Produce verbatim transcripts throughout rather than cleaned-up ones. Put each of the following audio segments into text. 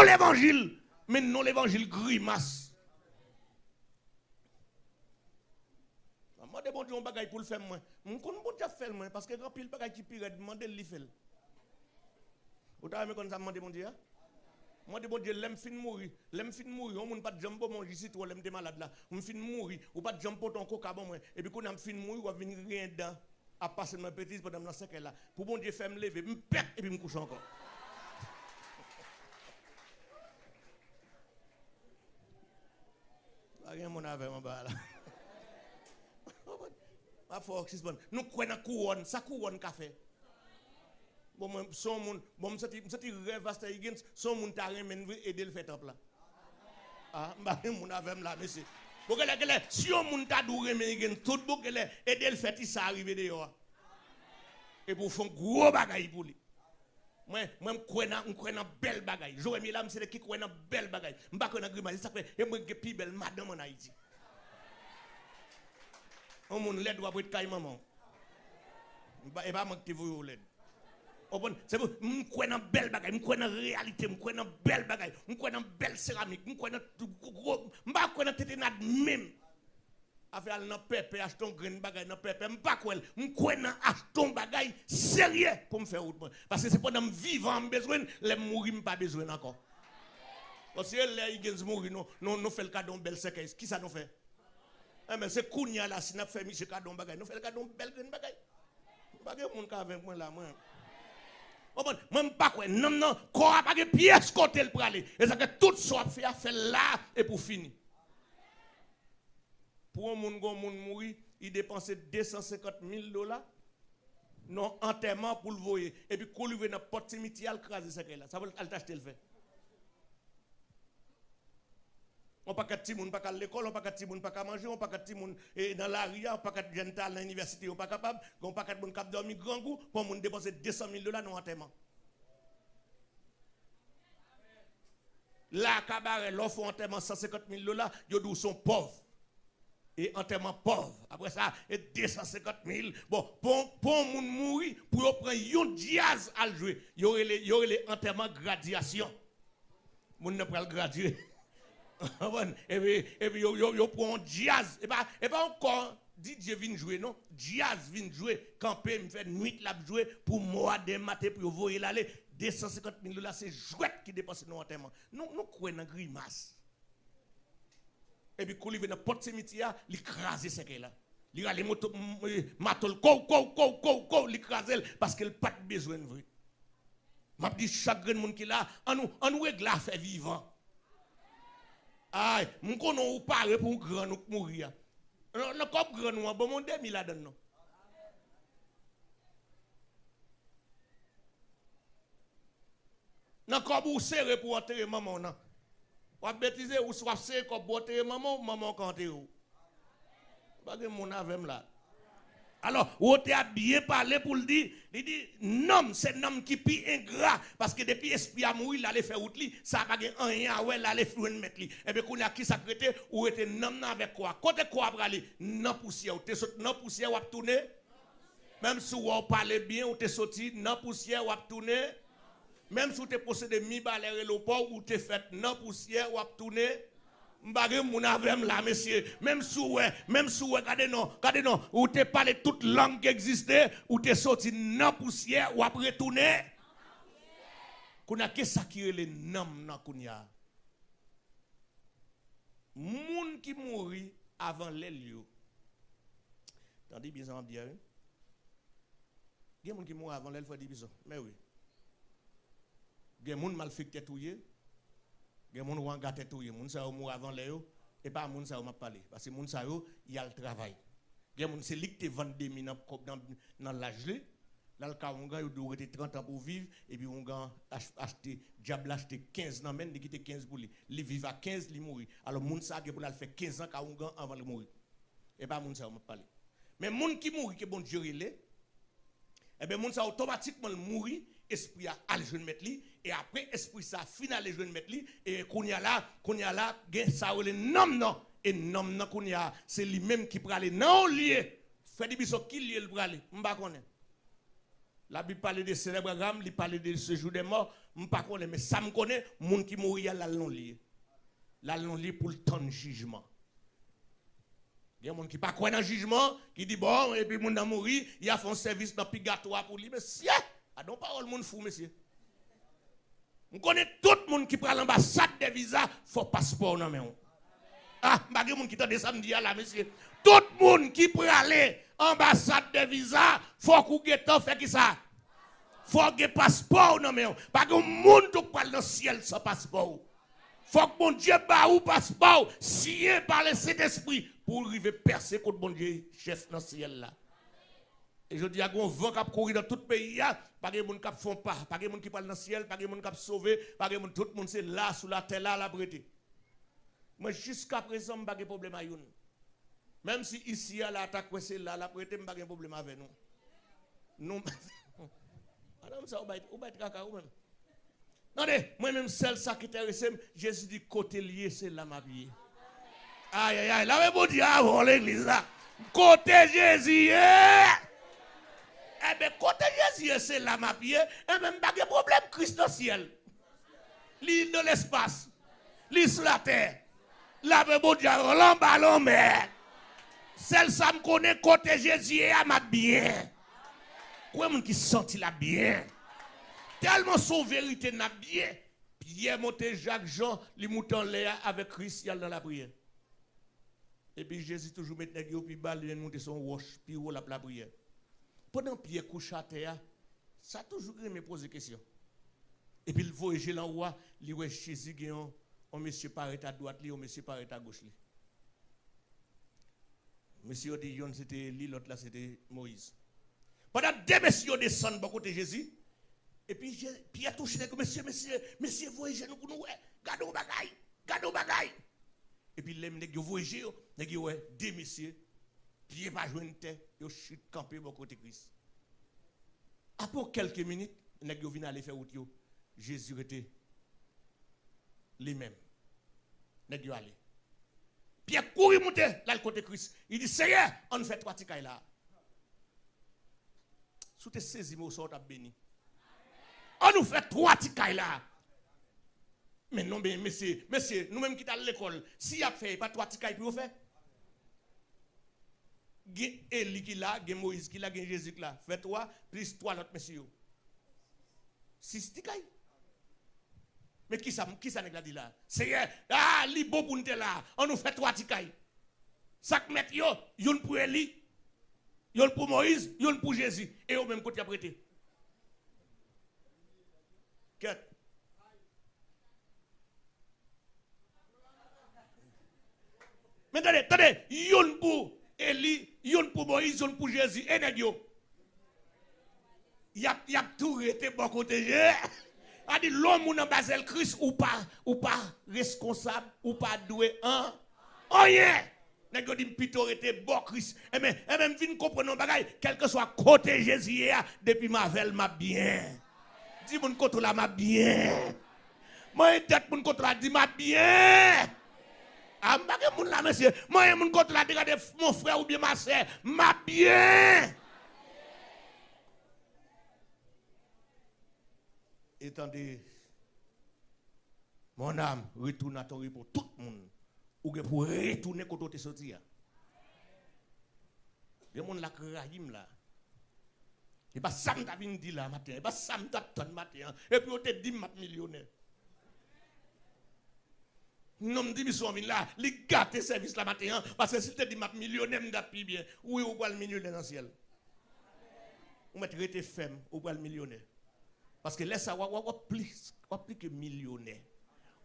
levanjil, men non levanjil grimas. M ap mande Bondye yon bagay pou l fè m mwen. M konn Bondye ap fè l mwen, paske gen anpil bagay ki pi rèd, mande l li fè l. Ou ta renmen konn sa m mande Bondye a? M mande Bondye, lè m fin mouri, lè m fin mouri, yon moun pa t janm ban m yon ji sitwon lè m te malad la. M fin mouri, ou pa t janm pote yon koka ban mwen. Epi kounye a m fin mouri, w ap vin griyen dan, ap pase m nan betiz pandan m nan sèkèy la. Pou Bondye fè m leve, m pèt epi m kouche ankò. Pa gen moun avè m anba la. M ap fè w sispann. Nou kwè nan kouwòn. Sa kouwòn ka fè? Bon, mwen, se yon moun, bon, m santi, m santi rèv pastè Higgins, se yon moun ta renmen n vre, ede l fè tanp la. Ah, m pa gen moun avè m la, mesye. Bon, genlè, genlè, si yon moun ta di w renmen Higgins tout bon, genlè, ede l fè ti sa a rive deyò a. Epi w fè yon gwo bagay pou li. Mwen, mwen, m kwè nan, m kwè nan bèl bagay. Jeremie la, m se nèg ki kwè nan bèl bagay. M pa kwè nan grimas. Se sa k fè, e mwen ki gen pi bèl madanm ann Ayiti. Yon moun lèd, w ap ret kay manman w. M pa, e pa mwen ki te voye w lèd. Ou konprann? Se pou, m kwè nan bèl bagay, m kwè nan reyalite, m kwè nan bèl bagay, m kwè nan bèl seramik, m kwè nan tout gwo, gwo, m pa kwè nan tetenad menm. Afè al nan pèpè, achte yon grenn bagay nan pèpè, m pa kwè l. M kwè nan achte yon bagay serye pou m fè wout mwen. Paske se pandan m vivan an m bezwen l, lè m mouri m pa bezwen l ankò. Bon, se lè Higgins mouri, nou, nou, nou fè l kado yon bèl sèkèy. Kisa nou fè? Enben, se kounye a la, si n ap fè misye kado yon bagay, nou fè l kado yon bèl grenn bagay. Pa gen moun k avèk mwen la, mwen. Konprann? Mwen, m pa kwè. Nanm nan, kò a pa gen pyès kote l prale. E sa fè tout sa w ap fè a, fè l la, epi w fini. Pou yon moun, gon moun mouri, li depanse de san senkant mil dola nan antèman pou l voye. Epi kou l rive nan pòt simityè a, l kraze sèkèy la. Sa pou l al t achte l fè? Yon pakèt timoun pa ka al lekòl, yon pakèt timoun pa ka manje, yon pakèt timoun, e, nan lari a, yon pakèt jèn ta al nan inivèsite, yo pa kapab, gen yon pakèt moun k ap dòmi grangou, pou yon moun depanse de san mil dola nan yon antèman. La a Kabarè, lè w fè yon antèman san senkant mil dola, yo di w se yon pòv. E antèman pòv. Apre sa, e de san senkant mil. Bon, pou, pou yon moun mouri, pou yo pran yon djaz al jwe, yo rele, yo rele antèman gradyasyon. Moun nan pral gradye. Konprann? Epi, epi yo, yo, yo pran yon djaz. E pa, e pa yon kò D J vin jwe, non. Djaz vin jwe, kanpe, m fè nwit l ap jwe pou mò a demen maten pou yo voye l ale. De san senkant mil dola, se jwèt ki depanse nan yon antèman. Nou, nou kwè nan grimas. Epi kou li rive nan pòt simityè a, li kraze sèkèy la. Li rale moto, m, m, mato l, kow, kow, kow, kow, kow, li kraze l, paske l pa t bezwen l vre. M ap di chak grenn moun ki la, ann nou, ann nou regle afè vivan. Ay, m konnen ou pare pou yon grann ou k mouri a. Nan, nan kòb grann ou an, ban m yon demi ladann non. Nan kòb ou sere pou antere manman w nan. W ap betize, ou si w ap sere kòb pou antere manman w, manman w ka antere w. Pa gen moun avè m la. Alò, wotè a byen pale pou l di, li di, nonm, se nonm ki pi engra, paske depi espri a mouri, l ale fè wout li, sa pa gen anyen a wè, l ale jwenn mèt li. Enben, kounye a, kisa k rete? Ou rete nanm nan avèk kò a. Kote kò a prale? Nan pousyè. Ou te sot nan pousyè, w ap tounen. Menm si w wè w pale byen, ou te soti nan pousyè, w ap tounen. Menm si w te posede Mibalè, rele w pa w, ou te fèt nan pousyè, w ap tounen. M pa gen moun avè m la, mesye. Menm si w wè, menm si w wè, gade non, gade non, ou te pale tout lang ki egziste, ou te soti nan pousyè, w ap retounen. Kounye a, kisa ki rele nanm nan kounye a? Moun ki mouri avan lè l yo. Tande byen sa m ap di a, wi. Gen moun ki mouri avan lè l, frè Dibison. Men wi. Gen moun malfektè touye. Gen moun wanga tèt touye. Moun sa yo mouri avan lè yo. E pa moun sa yo m ap pale. Paske moun sa yo, y al travay. Gen moun, se li k te vann demi nan, nan, nan laj li. L al kay oungan, yo di w rete trant an pou w viv, epi oungan ach-, achte, dyab la achte kenz nan men l, li kite kenz pou li. Li viv a kenz, li mouri. Alò, moun sa a gen pou l al fè kenz an kay oungan anvan l mouri. E pa moun sa yo m ap pale. Men moun ki mouri, ke Bondye rele, enben, moun sa a otomatikman l mouri, espri a al jwenn mèt li, e apre espri sa a fin ale jwenn mèt li, e kounye a la, kounye a la, gen sa yo rele nanm nan, e nanm nan kounye a, se li menm ki prale nan yon lye, frè Dibison, ki lye l prale? M pa konnen. Labib pale de Sen Abraram, li pale de sejou dè mò. M pa konnen, men sa m konnen, moun ki mouri a, l al nan lye. L al nan lye pou l tann jijman. Gen moun ki pa kwè nan jijman, ki di, bon, epi moun nan mouri, y a fè yon sèvis nan pigatwa pou li. Mesye, gadon pawòl moun fou, mesye. M konnen tout moun ki pral anbasad dè viza, fò paspò w nan men w. Ah, m pa gen moun ki tande sa m di a la, mesye. Tout moun ki prale anbasad dè viza, fòk ou gentan fè kisa? Fòk gen paspò w nan men w. Pa gen moun tou k pral nan syèl san paspò w. Fòk Bondye ba ou paspò w, siyen pa Lesentespri, pou w rive pèse kot Bondye chèf nan syèl la. E jodi a, gen yon van k ap kouri nan tout peyi a, pa gen moun k ap fè yon pa, pa gen moun ki pral nan syèl, pa gen moun k ap sove, pa gen moun, tout moun se la, sou latè la, l ap rete. Mwen, jiskaprezan, m pa gen pwoblèm a youn. Menm si isi a la ta kwè se la l ap rete, m pa gen pwoblèm avè nou. Nou, madanm sa, ou bay, ou bay traka ou menm. Tande, mwen menm, sèl sa ki enterese m, Jezi di, kote l ye, se la m ap ye. Ayayay, lame Bondye avè w, legliz la. Kote Jezi ye? Enben, kote Jezi ye, se la m ap ye. Enben, m pa gen pwoblèm, Kris nan syèl. Li nan lespas. Li sou latè. Lame Bondye avè w, l anba lanmè. Sèl sa m konnen, kote Jezi ye a, m ap byen. Konbyen moun ki santi l ap byen? Tèlman se yon verite, n ap byen. Pyè monte, Jak, Jan, li moute anlè a avèk Kris, y al nan lapriyè. Epi Jezi toujou met nèg yo pi ba, li menm moute se yon wòch, pi wo l ap lapriyè. Pandan Pyè kouche atè a, sa toujou renmen poze kesyon. Epi l voye je l anwo a, li wè Jezi gen yon, yon mesye parèt adwat li, yon mesye parèt agoch li. Mesye yo di youn se te Eli, lòt la se te Moyiz. Pandan de mesye yo desann bò kote Jezi, epi Je-, Pyè touche nèg yo, mesye, mesye, mesye, voye je nou pou nou wè. Gade yon bagay, gade yon bagay. Epi lè nèg yo voye je yo, nèg yo wè de mesye, pye pa jwenn tè, yo chit kanpe bò kote Kris. Apre kèlke minit, nèg yo vin ale fè wout yo. Jezi rete li menm. Nèg yo ale. Pyè kouri moute, l al kote Kris. Li di, Seyè, ann fè twa ti kay la. Si w te sezi mo sa, w t ap beni. Ann nou fè twa ti kay la. Men non, men mesye, mesye, nou menm ki t al lekòl, si y ap fè, e pa twa ti kay pou yo fè? Gen Eli ki la, gen Moyiz ki la, gen Jezi ki la. Fè twa, plis twa lòt mesye yo. Sis ti kay. Men kisa, kisa nèg la di la? Seyè, ah, li bon pou n te la. Ann nou fè twa ti kay. Sa k mèt yo, youn pou Eli, youn pou Moyiz, youn pou Jezi. E yo menm, kote y ap rete? Kèt. Men tande, tande, youn pou Eli, youn pou Moyiz, youn pou Jezi. E nèg yo? Y ap, y ap tou rete bò kote Je-, a di, lè yon moun anba zèl Kris, ou pa, ou pa reskonsab, ou pa dwe an, anyen. Nèg yo di m pito rete bò Kris. Enben, enben, m vin konprann yon bagay. Kèlkeswa kote Jezi ye a, depi m avè l, m ap byen. Di moun kote w la, m ap byen. Manyen tèt moun kote w la, di, m ap byen. A, m pa gen moun la, mesye. Manyen moun kote w la, di, gade, mon frè oubyen ma sè, m ap byen. E tande, mon âme, retourne à ton repos. Tout moun, ou gen pou retounen kote w te soti a. Gen moun la k rayi m la. E pa sa m ta vin di la maten an. E pa sa m t ap tann maten an. Epi yo te di m m ap milyonè. Non, m di misyon an vin la, li gate sèvis la maten an, paske si l te di m ap milyonè, m t ap pi byen. Wi, ou pral milyonè nan syèl. Ou mèt rete fèm, ou pral milyonè. Paske lè sa, w ap, w ap, w ap plis, w ap plis ke milyonè.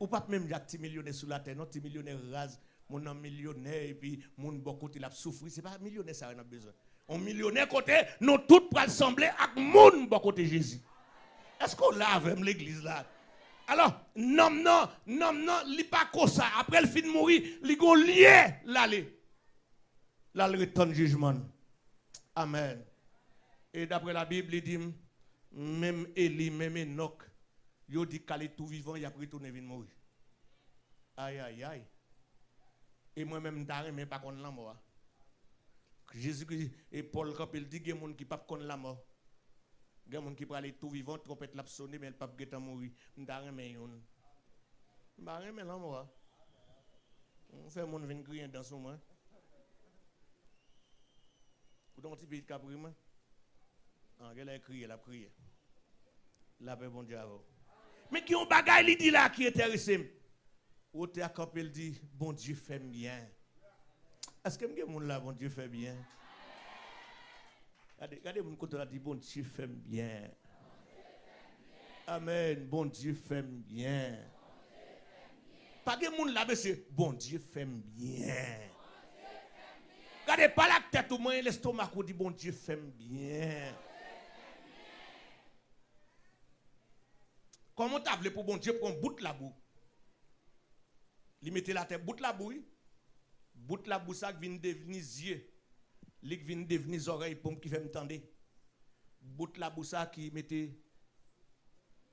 Ou p ap menm jan ak ti milyonè sou latè, non, ti milyonè raz, moun nan milyonè, epi moun bò kote l ap soufri, se pa milyonè sa yo n ap bezwen. Yon milyonè kote nou tout pral sanble ak moun bò kote Jezi. Èske w la avè m, legliz la? Alò, nanm nan, nanm nan, li pa konsa. Apre l fin mouri, li gon lye l ale. L al ret tann jijman l. Amèn. E daprè Labib, li di m, menm Eli, menm Enòk, yo di ka li tou vivan, y ap retounen vin mouri. Ayayay. E mwen menm, m ta renmen pa konn lanmò a. Jezikri, e Pòl kanpe, l di gen moun ki p ap konn lanmò. Gen moun ki prale tou vivan, twonpèt la ap sone, men l p ap gentan mouri. M ta renmen youn. M pa renmen lanmò a. M fè moun vin griyen dan sou mwen. Ou t yon ti pitit k ap ri mwen? An, genlè l kriye, l ap kriye. Lapè Bondye avè w. Men gen yon bagay li di la ki enterese m. Wotè a kanpe, l di, Bondye fè m byen. Èske m gen moun la, Bondye fè byen? Gade, gade moun kote w la, di, Bondye fè m byen. Amèn. Bondye fè m byen. Pa gen moun la, mesye, Bondye fè m byen. Gade, pale ak tèt ou, manyen lestomak ou, di, Bondye fè m byen. Kòman w ta vle pou Bondye pran yon bout labou? Li mete l atè, bout labou, wi. Bout labou sa k vin devni zye. Li k vin devni zòrèy pou m ki fè m tande. Bout labou sa ki mete,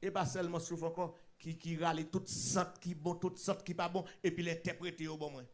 e pa sèlman souf ankò, ki, ki rale tout sant ki bon, tout sant ki pa bon, epi l entèprete yo ban mwen.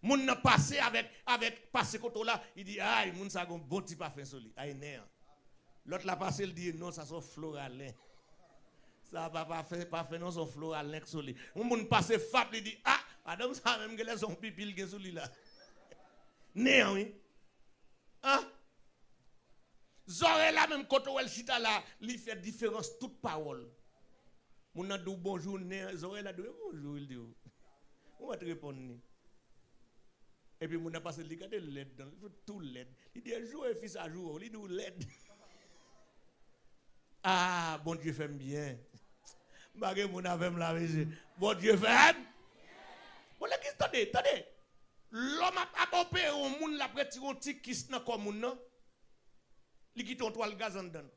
Moun nan pase avèk, avèk pase kote w la, li di, ay, moun sa gon bon ti pafen sou li. Ay, nen an. Lòt la pase, l di, non, sa se yon floralen. Sa pa pafen, pafen non, se yon floralen k sou li. Yon moun pase fap, li di, a, madanm sa menm genlè se yon pipi l gen sou li la. Nen an, wi. A. Zòrèy la menm kote w wè l chita la, li fè diferans tout pawòl. Moun nan di w bonjou, nen zòrèy la di w bonjou, li di w. Ou mèt reponn li. Epi moun nan pase, li gade lèd dan l, li tou lèd. Li di, joure fi sa joure w, li di w lèd. A, Bondye fè m byen. M pa gen moun avè m la, mesye. Bondye fè m. Bon, legliz, tande, tande. Lòm ap, ap opere yon moun, l ap retire yon ti kis nan kò moun nan. Li kite yon twal gaz anndan l.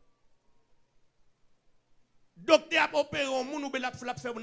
Doktè ap opere yon moun, oubyen l ap, l ap fè moun